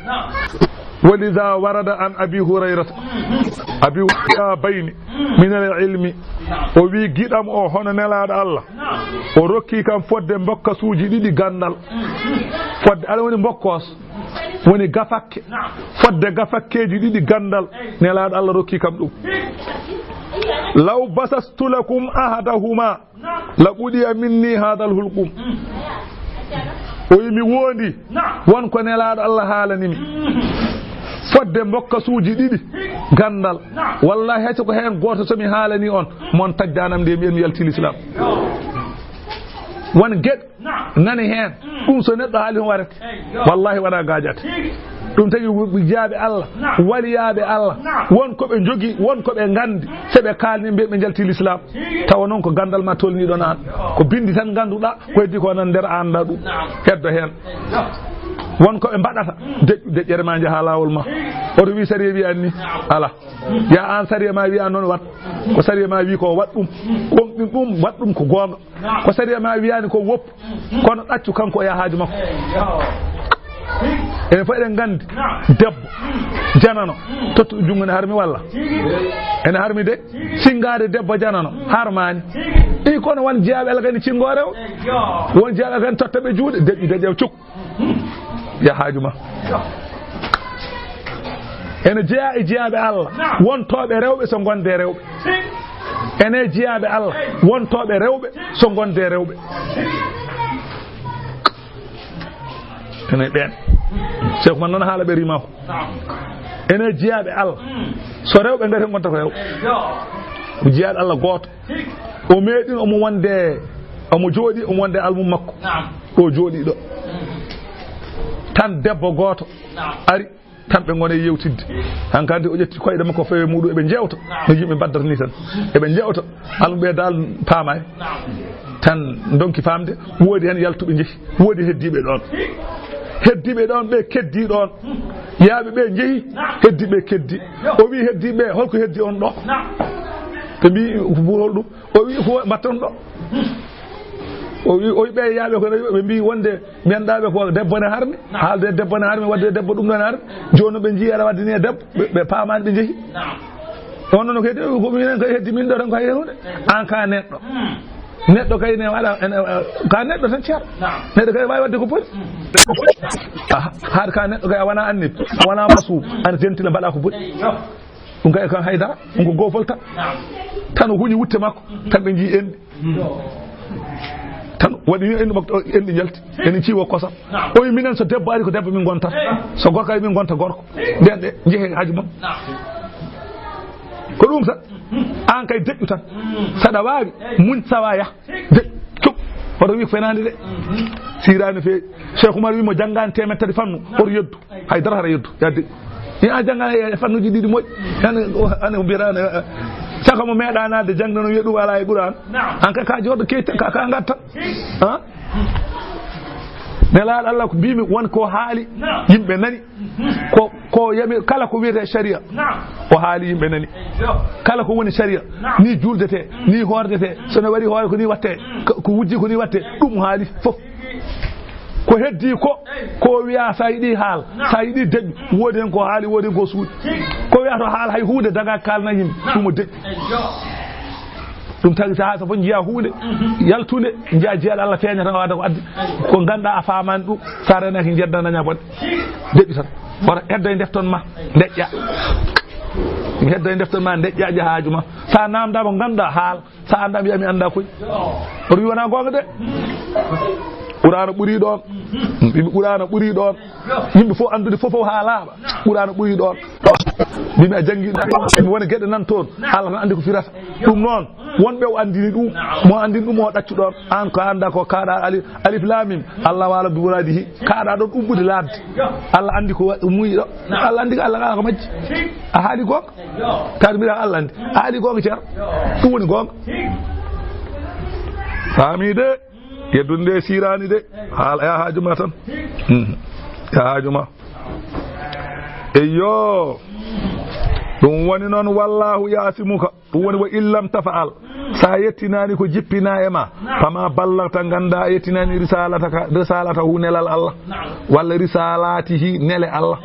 "Wa liza warada an Abi Hurayrata." Abi Hurayra bayni min al ilmi. O wi, "Giɗam o hono Nelaaɗo Allah, o rokki kam fodde mbokkasuuji ɗiɗi ganndal." Fodde, aɗa woni mbokkos, woni gafakke. Fodde gafakkeeji ɗiɗi ganndal, Nelaaɗo Allah rokki kam ɗum. "Law basastu lakum ahadahuma la qudiya minni hadal hulqum." O wi, "Mi wondi, won ko Nelaaɗo Allah haalani mi. Fodde mbokkasuuji ɗiɗi ganndal. Wallahi, hay so ko heen gooto so mi haalani on, mon tajjanam nde mbiyen mi yalti Lislaam." Won geɗe nani heen. Ɗum so neɗɗo haali, hon warete. Wallahi, wona gaajata. Ɗum tagi jiyaaɓe Allah, waliyaaɓe Allah, won ko ɓe njogii, won ko ɓe nganndi, so ɓe kaalni, mbiya ɓe njalti Lislaam. Tawa noon ko ganndal ma tolniiɗo naan. Ko binndi tan ngannduɗaa, ko heddi ko nan nder annda ɗum. Heddo heen. Won ko ɓe mbaɗata, deƴƴu deƴƴere ma, njaha laawol ma. Hoto wi sariya wi anni. Ala. Ya an sariya ma wi an noon wat. Ko sariya ma wi ko wat ɗum. Ko ɗum ɗum wat ɗum ko goonga. Ko sariya ma wi ani ko wop. Kono ɗaccu kanko o yaha haaju makko. Enen fof eɗen nganndi debbo janano tottu junngo ne harmi walla? Ene harmi de. Sinngaade debbo janano harmaani. I kono won jeyaaɓe Allah kadi cinngo rewɓe. Won jeyaaɓe Allah kadi totta ɓe juuɗe, deƴƴu de ƴeew cuk. Ya haaju ma. Ene jeyaa e jeyaaɓe Allah wontooɓe rewɓe so ngonde rewɓe. Ene jeyaaɓe Allah wontooɓe rewɓe so ngonde rewɓe. Ene ɓeen. Cheikh man noon haala ɓe rima ko. Ene jeyaaɓe Allah. So rewɓe ngati ngonta ko rewɓe. Ko jeyaaɗo Allah gooto. O meeɗin omo wonde, omo jooɗi, omo wonde almum makko. Ɗo jooɗi ɗo. Tan debbo gooto ari, tan ɓe ngone yewtidde. Hankadi o ƴetti koyɗe makko fewe muɗum, eɓe jewta. No yimɓe mbaddata ni tan. Eɓe jewta. Almum ɓe dal paamay. Tan donki famde, woodi hen yaltuɓe njehi. Woodi heddiiɓe ɗon. Heddiiɓe ɗon, ɓe keddi ɗon. Yaaɓe ɓe njehi, heddiiɓe keddi. O wi heddiiɓe, "Holko heddi on ɗo?" Ɓe mbi, "Ko buhol ɗum?" O wi, "Ko mbatton ɗo?" O wi, o wi ɓe yaaɓe ko nayi, ɓe mbi wonde mi anndaa ɓe ko debbo ne harmi. Haalde debbo ne harmi, wadde debbo ɗum ɗo ne harmi. Jooni ɓe njii aɗa waddini e debbo, ɓe, ɓe paamaani ɓe njehi. On noon ko heddi, ko minen ko heddi min ɗo tan ko hay huunde. An ka neɗɗo. Neɗɗo kay ne waɗa, ene, ka neɗɗo tan ceer. Neɗɗo kay waawi waɗde ko poti. Ah, haade ka neɗɗo kay a wona annabi, a wona masuum, ana jentila mbaɗa ko poti. Ɗum kay kan haydara, ɗum ko gofol tan. Tan o huñi wutte makko, tan ɓe njii enɗi. Tan waɗi ni enɗi makko, enɗi njalti, ene ciwo kosam. O wi minen so debbo ari ko debbo min gonta, so gorko ari min gonta gorko. Nden ɗe njehe haaju mon. Ko ɗum tan, an kay deƴƴu tan. Saɗa waawi, muñ sawa yah. De, cuk, hoto wi ko fenaande de. Siraani feewi. Cheikh Oumar wi mo janngaani teemettati fannu, hoto yeddu. Hay dara hara yeddu. Yadde. Ni a janngaani e fannuji ɗiɗi moƴƴi. An, an ko mbiyata, an, saka mo meeɗa naatde jannde no wiya ɗum alaa e Qur'an. An ka, ka jooɗo ke, ka, ka ngatta. Ha? Nelaaɗo Allah ko mbimi won ko haali, yimɓe nani. Ko, ko yami, kala ko wiyetee sharia, o haali yimɓe nani. Kala ko woni sharia, ni juuldetee, ni hoordetee, so ne waɗi hoore ko ni wattee, ko, ko wujji ko ni wattee, ɗum haali fof. Ko heddi ko, ko wiya sa yiɗi haal, sa yiɗi deƴƴu, woodi hen ko haali, woodi hen ko suuɗi. Ko wiya to haal hay huunde daga kaalna yimɓe, ɗum o deƴƴu. Ɗum tagi sahaa so fof njiya huunde yaltunde, njiya jeyaaɗo Allah feeña tan o adda ko addi. Ko ngannduɗaa a faamaani ɗum, sa renaki njedda daña bonde. Deƴƴu tan. Wota heddo e defton ma, deƴƴa. Heddo e defton ma, deƴƴa, jaha haaju ma. Sa namda mo ngannduɗaa haal, sa annda mi, mi annda koy. Oto wi wona goonga de. Qur'aana ɓuri ɗon. Mbiimi Qur'aana ɓuri ɗon. Yimɓe fof anndude fof fof haa laaɓa. Qur'aana ɓuri ɗon. Mbiimi a janngi ɗum. Mbiimi wona geɗe nan toon. Allah tan anndi ko firata. Ɗum noon, won ɓe o anndini ɗum. Mo anndini ɗum o ɗaccu ɗon. An ko annda ko kaɗa alif, alif lam mim. Allah wala bi muradihi. Kaɗa ɗon umbude laaɓde. Allah anndi ko wa-, muuyi ɗo. Allah anndi ko Allah kala ko majji. A haali goonga. Taade mbiɗa Allah anndi. A haali goonga ceer. Ɗum woni goonga. Faami de. Yeddunde siraani de. Haal, ya haaju ma tan. Hmm. Ya haaju ma. Eyyo. Ɗum woni noon, "Wallahu yasimuka." Ɗum woni, "Wa in lam tafa'al." Sa yettinaani ko jippina e ma, fama ballagta, ngannda a yettinaani risalataka, risalatahu, nelal Allah. Walla risalatihi, nele Allah.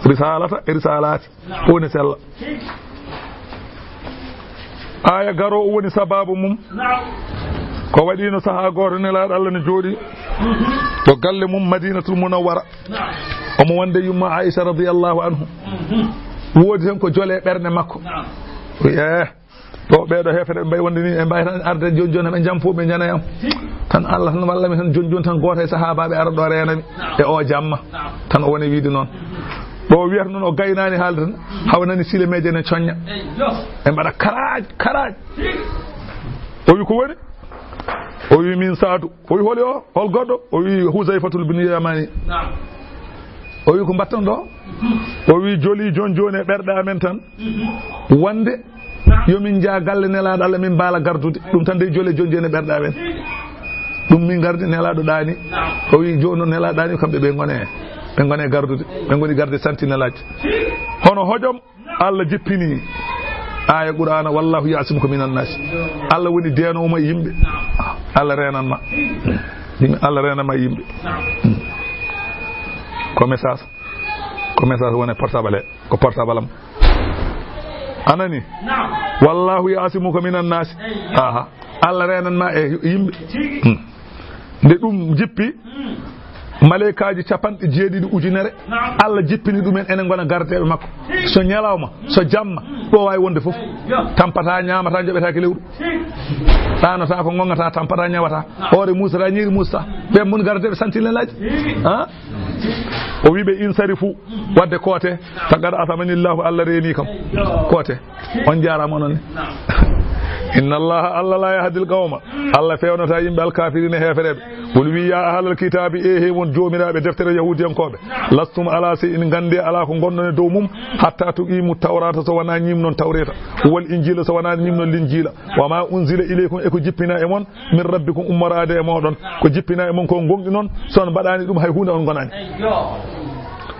Risalata e risalati. Woni sella. Aya garo o woni sababu mum. Ko waɗino saha goto Nelaaɗo Allah ne jooɗi to galle mum Madinatul Munawwara. Omo wonde yumma Aisha radiyallahu anhu. Woodi hen ko jole ɓernde makko. Wi, eh, ɗo ɓeɗo heefere ɓe mbayi wonde ni, ɓe mbawi tan arde joni joni ɓe jam fof ɓe janayam. Tan Allah tan walla mi tan joni joni tan goto e sahabaɓe ara ɗo renami e o jamma. Tan o woni wiide noon. Ɗo wiyata noon o gaynani haalde tan, hawa nani silemeje ne coñña. E mbaɗa karaaj, karaaj. O wi ko woni? O wi min Saadu. O wi holi o? Hol goɗɗo? O wi Huzayfatul bin Yamani. O wi ko mbatton ɗo? O wi joli joni joni e ɓerɗe amen tan. Wonde yo min njah galle Nelaaɗo Allah, min mbaala gardude. Ɗum tan dey jole joni joni e ɓerɗe amen. Ɗum min ngardi Nelaaɗo ɗaani. O wi joni noon Nelaaɗo ɗaani kamɓe ɓe ngone. Ɓe ngoni gardude, ɓe ngoni garde sentinelaaji. Hono hojom Allah jippini aaya Qur'aana, "Wallahu ya'simuka minan nas." Allah woni deenoowo ma e yimɓe. Allah reenan ma. Allah reenan ma e yimɓe. Ko message, ko message woni portable, ko portable am. A nani? Wallahu ya'simuka minan nas. Aha. Allah reenan ma e yimɓe. Hmm. Nde ɗum jippi, maleykaaji capanɗe jeeɗiɗi ujunere, Allah jippini ɗumen, enen ngona gardeeɓe makko. So ñalawma, so jamma, ɗo waawi wonde fof. Tampata, ñaamata, joɓetaake lewru. Ɗaanata ko ŋoŋata, tampata, ñawata. Hoore muusata, ñiiri muusata. Ɓen mun gardeeɓe sentinelaaji. Ha? O wi ɓe, "Insarifu, wadde koote, faqad asamanillahu, Allah reeni kam. Koote." On jaaraama onon ne. Inna Allaha, Allah la yahdil qawma. Allah fewnata yimɓe alkafirina heefereɓe. Wol wi, "Ya ahlal kitabi, e he won joomiraaɓe deftere yahudiyankooɓe. Lastum ala shay'in, gande ala ko ngonɗon e dow mum, hatta tuqimu tawrata, so wona ñimnon tawreta. Wal injila, so wona ñimnon linjila. Wa ma unzila ilaykum, e ko jippina e mon, min rabbikum, ummoraade e mooɗon. Ko jippina e mon ko gonɗinon, so on mbaɗaani ɗum, hay huunde on ngonaani."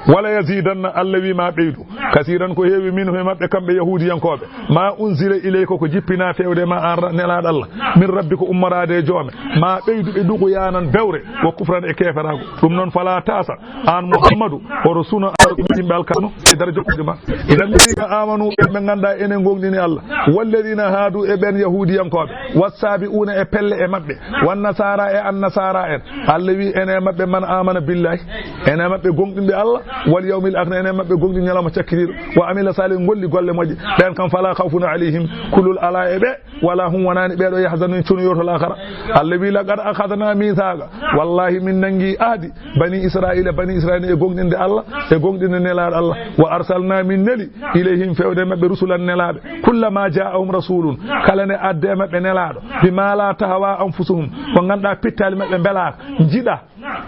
Wala yazidanna, Allah wi ma ɓeydu. Kasiran, ko heewi, minhum, e maɓɓe kamɓe yahudiyankooɓe. Ma unzila ilayka, ko jippina fewde ma an ra-, nelaaɗo Allah. Min rabbika, ummoraade e joome. Ma ɓeydu ɓe ɗuquyaanan bewre, wa kufran e keeferaago. Ɗum noon fala tasa, an Muhammadu, hoto suno ar yimɓe alkano e daraja kuuɗe ma. Inna alladina amanu, ɓe ɓe ngannduɗaa enen gonɗini Allah. Walladina hadu, e ɓen yahudiyankooɓe. Wassabi'una, e pelle e maɓɓe. Wannasara, e annasara en. Allah wi ene maɓɓe man amana billahi. Ene maɓɓe gonɗinɓe Allah. Wal yawmil akhir, ene maɓɓe gonɗin ñalawma cakkitiiɗo. Wa amila salih, golli golle moƴƴe. Ɓen kam fala khawfun alayhim, kulol ala e ɓe. Wala hum, wonani ɓeɗo, yahzanun, cunoyorto lakara. Allah wi, laqad akhadna mithaqa. Wallahi min nangi ahdi. Bani Israila, bani Israila e gonɗinde Allah, e gonɗinde nelaaɗo Allah. Wa arsalna, min neli, ilayhim, fewde maɓɓe, rusulan, nelaaɓe. Kullama ja'ahum rasulun, kala nde adde maɓɓe nelaaɗo, bima la tahwa anfusuhum, ko ngannduɗaa pittali maɓɓe mbelaka, njiɗa.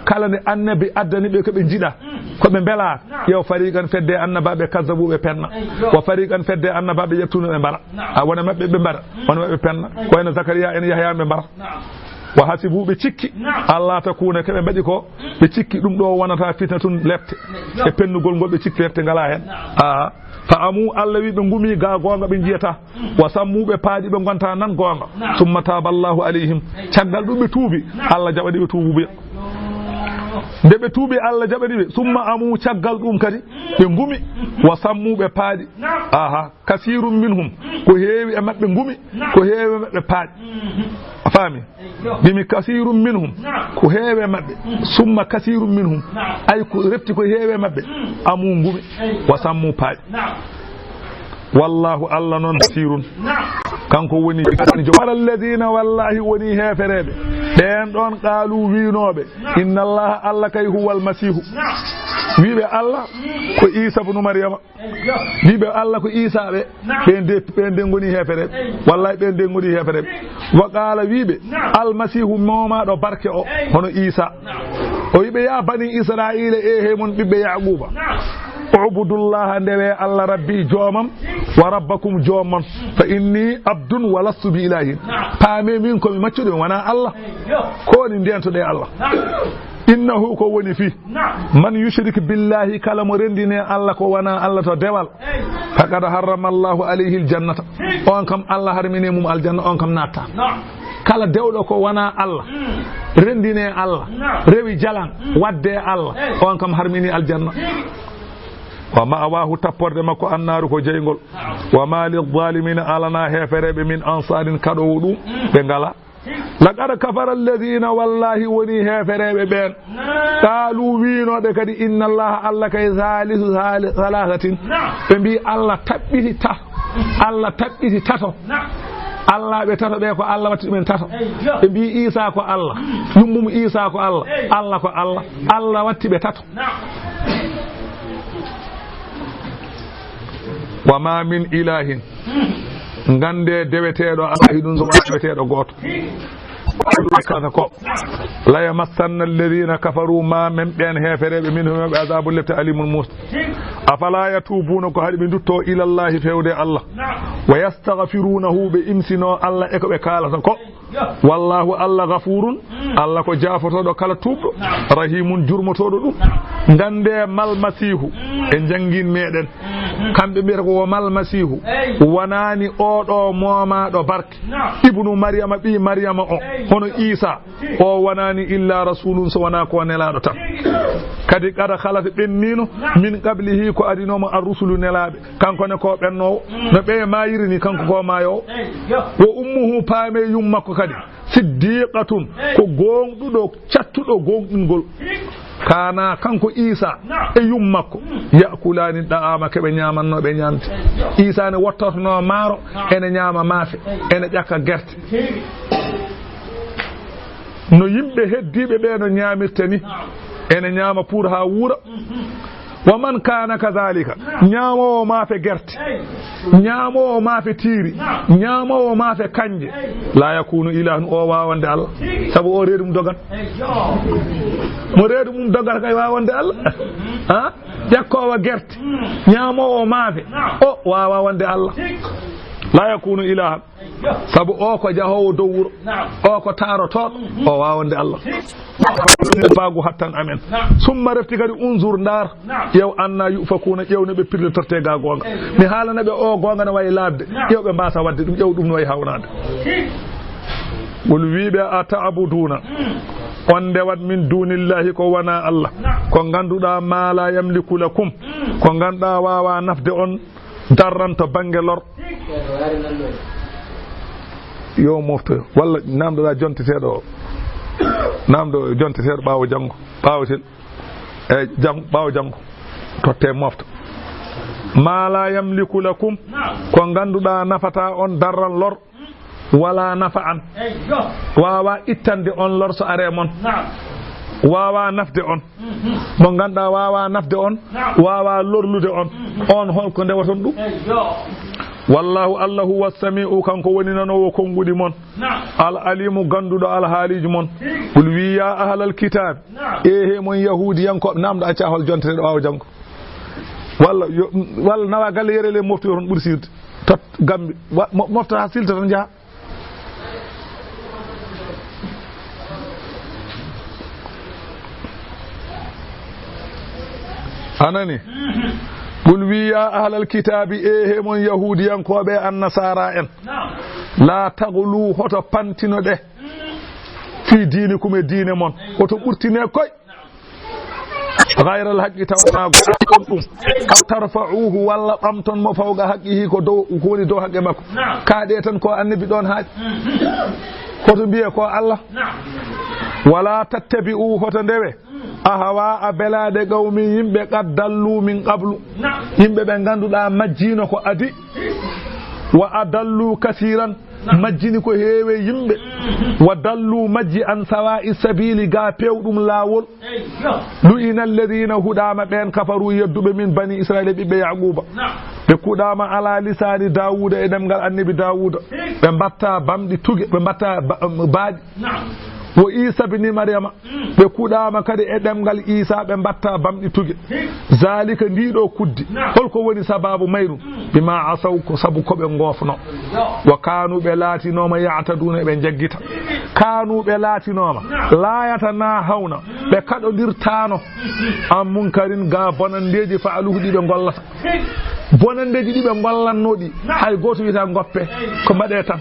Kala nde annabi addani ɓe ko ɓe njiɗa, ko ɓe mbelaka, yo fariqan, fedde annabaaɓe, kazzabu, ɓe penna. Wa fariqan, fedde annabaaɓe, yaqtuluna, ɓe mbara. A wona maɓɓe ɓe mbara, wona maɓɓe penna. Ko wayno Zakariya en Yahya ɓe mbara. Wa hasibu, ɓe cikki, Allah takuna, ko ɓe mbaɗi ko, ɓe cikki ɗum ɗo wonata fitna tun, lepte. E pennugol ngol ɓe cikki lepte ngala hen. Aa, fa amu, Allah wi ɓe ngumi ga goonga ɓe njiyata. Wa sammu, ɓe paaɗi ɓe ngonta nan goonga. Summa taba Allahu alayhim. Caggal ɗum ɓe tuubi, Allah jaɓani ɓe tuubuɓe. Nde ɓe tuubi, Allah jaɓani ɓe. Summa amu, caggal ɗum kadi ɓe ngumi. Wa sammu, ɓe paaɗi. Aha, kasirun minhum. Ko heewi e maɓɓe ngumi, ko heewi e maɓɓe paaɗi. A faami? Bimi kasirun minhum, ko heewi e maɓɓe. Summa kasirun minhum, ay, ko refti ko heewi e maɓɓe. Amu ngumi, wa sammu paaɗi. Wallahu, Allah noon, basirun, kanko woni jo. Wala alladina, wallahi, woni heefereɓe ɓen ɗon, qaalu, wiinooɓe, inna Allaha, Allah kay, huwa almasihu, wiiɓe Allah ko Isa bnu Maryama. Wiiɓe Allah ko Isa ɓe, ɓen de, ɓen de ngoni heefereɓe. Wallahi, ɓen de ngoni heefereɓe. Wa qala, wiiɓe, almasihu, momaɗo barke o, hono Isa. O wiiɓe, ya bani Israila, e he mon ɓiɓɓe Yaquba. Ubudullaha, ndewe Allah, rabbi, joomam, wa rabbakum, joomam. Fa inni abdun wa lastu bi ilahin. Paame min ko mi maccuɗo, mi wona Allah. Ko woni ndentoɗe Allah? Innahu, ko woni fii, man yushrik billahi, kala mo rendine Allah ko wona Allah to dewal, faqad harrama Allahu alayhi aljannata, on kam Allah harmini mum aljanna, on kam natta. Kala dewɗo ko wona Allah, rendine Allah, rewi jalan, wadde Allah, on kam harmini aljanna. Wa ma'awahu, tapporde makko, annaaru, ko jeyngol. Wa ma lizzalimina, alana heefereɓe, min ansarin, kaɗowo ɗum, ɓe ngala. Laqad kafara alladina, wallahi, woni heefereɓe ɓen. Qaalu, wiinooɓe kadi, inna Allaha, Allah kay, salisu sali-, salasatin. Ɓe mbi Allah taɓɓiti tato. Allah taɓɓiti tato. Allah ɓe tato ɓe, ko Allah watti ɗumen tato. Ɓe mbi Isa ko Allah, yummum Isa ko Allah, Allah ko Allah. Allah watti ɓe tato. Wa ma min ilahin. Ngannde deweteeɗo alaa e ɗum so wonaa deweteeɗo gooto. Kasa ko, la yamassanna alladina kafaru, ma men ɓeen heefereeɓe, minhum ɓe, azabu lepte alimun muusɗo. Afala yatubuuna, ko haɗi ɓe ndutto, ilallahi, fewde Allah. Wa yastaghfirunahu, ɓe imsino Allah e ko ɓe kaalata ko. Wallahu, Allah, ghafurun, Allah ko jaafotooɗo kala tuubɗo, rahimun, jurmotooɗo ɗum. Ngande mal Masiihu, e njangin meɗen. Kamɓe mbiyata ko wo mal Masiihu. Wonani oɗo moomaaɗo barke. Ibnu Maryama, ɓii Maryama o, hono Isa. O wonani illa rasulun, so wona ko nelaaɗo tan. Kadi qad khalat, ɓennino, min qablihi, ko adinoomo, ar-rusulu, nelaaɓe. Kanko ne ko ɓennoowo. No ɓe maayiri ni, kanko ko maayoowo. Wa ummuhu, paame yum makko kadi. Siddiqatun, ko gooŋɗuɗo, cattuɗo gooŋɗingol. Kana kanko Isa e yum makko, ya'kulani da'ama, ke ɓe ñaamanno ɓe ñaamde. Isa ne wottorno maaro, ene ñaama maafe, ene ƴakka gerte. No yimɓe heddiiɓe ɓe no ñaamirta ni, ene ñaama pour haa wuura. Wa man kana kadhalika, ñaamoowo maafe gerte, ñaamoowo maafe tiiri, ñaamoowo maafe kanje, la yakunu ilahun, o waawande Allah. Sabu o reedu mum dogat. Mo reedu mum dogat kay waawande Allah. Ha? Ƴakkoowo gerte, ñaamoowo maafe, o waawaa wonde Allah. La yakunu ilahan. Sabu o ko jahoowo dow wuro. O ko taarotooɗo. O waawaa wonde Allah. Baagu hattan amen. Summa refti kadi unzur, ndaar. Ƴeew anna yufakuna, ƴeew no ɓe pirlitorte ga goonga. Mi haalana ɓe o goonga no wayi laaɓde. Ƴeew ɓe mbaasa waɗde ɗum, ƴeew ɗum no wayi hawnaade. Qul, wiiɓe, a ta'buduna, on ndewat min dunillahi ko wona Allah, ko ngannduɗaa ma la yamliku lakum, ko ngannduɗaa waawa nafde on darran to bannge lor. Yo mofto, walla namdoɗa jonteteeɗo o, namdo jonteteeɗo ɓaawo janngo, ɓaawo tel, e jang-, ɓaawo janngo, totte mofta. Ma la yamliku lakum, ko ngannduɗaa nafata on darran lor, wala nafa an. Wawa ittande on lor so are mon. Wawa nafde on. Mo ngannduɗaa wawa nafde on, wawa lorlude on. On holko ndewaton ɗum? Wallahu, Allah, huwa sami'u, kanko woni nanoowo konnguɗi mon. Al alimu, gannduɗo alhaaliiji mon. Qul, wi, ya ahlal kitab, ehe mon yahudiyankooɓe, namdo acca hol jonteteeɗo ɓaawo janngo. Walla yo, walla nawa galle yerele mofti on ɓuri sirde. Tot gambi. Wa-, mo-, mofta haa silta tan njaha. A nani? Qul, wi, ya ahlal kitabi, ehe mon yahudiyankooɓe, annasara en. La taghlu, hoto pantinoɗe, fi dinikum, e diine mon. Hoto ɓurtine koy. Ghayral haqqi, tawa na goɗɗum ɗum. Aw tarfa'uhu, walla ɓamton mo fawqa haqqihi, ko dow, ko woni dow haqqe makko. Kaaɗe tan ko annabi ɗon haaɗi. Hoto mbiye ko Allah. Wala tattabi'u, hoto ndewe. Ahwa'a, belaaɗe, qawmi, yimɓe, qad dallu min qablu. Yimɓe ɓe ngannduɗaa majjino ko adi. Wa adallu kasiran. Majjini ko heewe yimɓe. Wa dallu, majji, an sawa'i sabili, ga pewɗum laawol. Lu'ina alladhina, huɗaama ɓeen, kafaru, yedduɓe, min bani Israila, ɓiɓɓe Yaquba. Ɓe kuɗaama ala lisani Dawuda, e ɗemngal annabi Dawuda. Ɓe mbatta bamɗi tuge, ɓe mbatta ba-, baaɗi. Wa Isa bni Maryama, ɓe kuɗaama kadi e ɗemngal Isa, ɓe mbatta bamɗi tuge. Zalika, ndiɗo kuddi. Holko woni sababu mayru? Bima asaw, ko sabu ko ɓe ngofno. Wa kanu, ɓe laatinooma, ya'taduna, ɓe jaggita. Kanu, ɓe laatinooma, la yatanahawna, ɓe kaɗodirtaano, an munkarin, ga bonandeeji, fa'aluhu, ɗi ɓe ngollata. Bonandeeji ɗi ɓe ngollanno ɗi, hay gooto wiyata ngoppe, ko mbaɗe tan.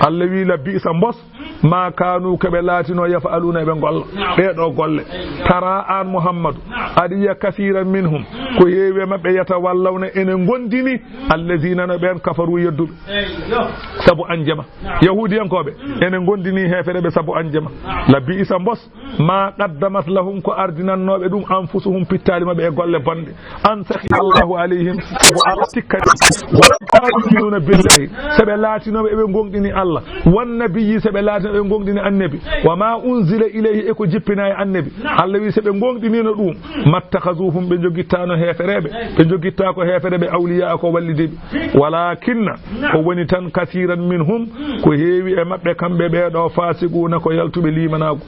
Allah wi, la bi'sa, mbos, ma kanu, ko ɓe laatino, yaf'aluna, eɓe ngolla. Naam. Ɗee ɗoo golle. Eey, yo. Tara aan Muhammadu, naam, aɗa yiya kasiran minhum, mm, ko heewi e maɓɓe, yatawallawna, ene ngondini, mm, allazina, no ɓeen, kafaru, yedduɓe. Eey, yo. Sabu an jama. Naam. Yahuudiyankooɓe, mm, ene ngondini heefereɓe sabu an jama. Naam. La bi'sa, mbos, ma qaddamat lahum, ko ardinannooɓe ɗum, anfusuhum, pittaali maɓɓe e golle bonɗe. An sakhiya Allahu alayhim, sabu Allah tikkani. Wa kanu yu'minuna billahi, saɓe laatinooɓe eɓe ngoongɗini Allah. Wan nabiyyi, saɓe laatinooɓe eɓe ngoongɗini annabi. Wa ma unzila ilayhi, e ko jippinaa e annabi. Allah wi, saɓe ngoongɗiniino ɗum. Mattakhazuhum, ɓe njogittaano heefereɓe. Ɓe njogitta ko heefereɓe awliyaa ko wallidiiɓe. Walakinna, ko woni tan, kasiran minhum, ko heewi e maɓɓe kamɓe ɓee ɗoo, fasiquna, ko yaltuɓe liimanaagu.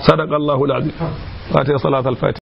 Sadaqa Allahul azim. Fatiha, salatul fatiha.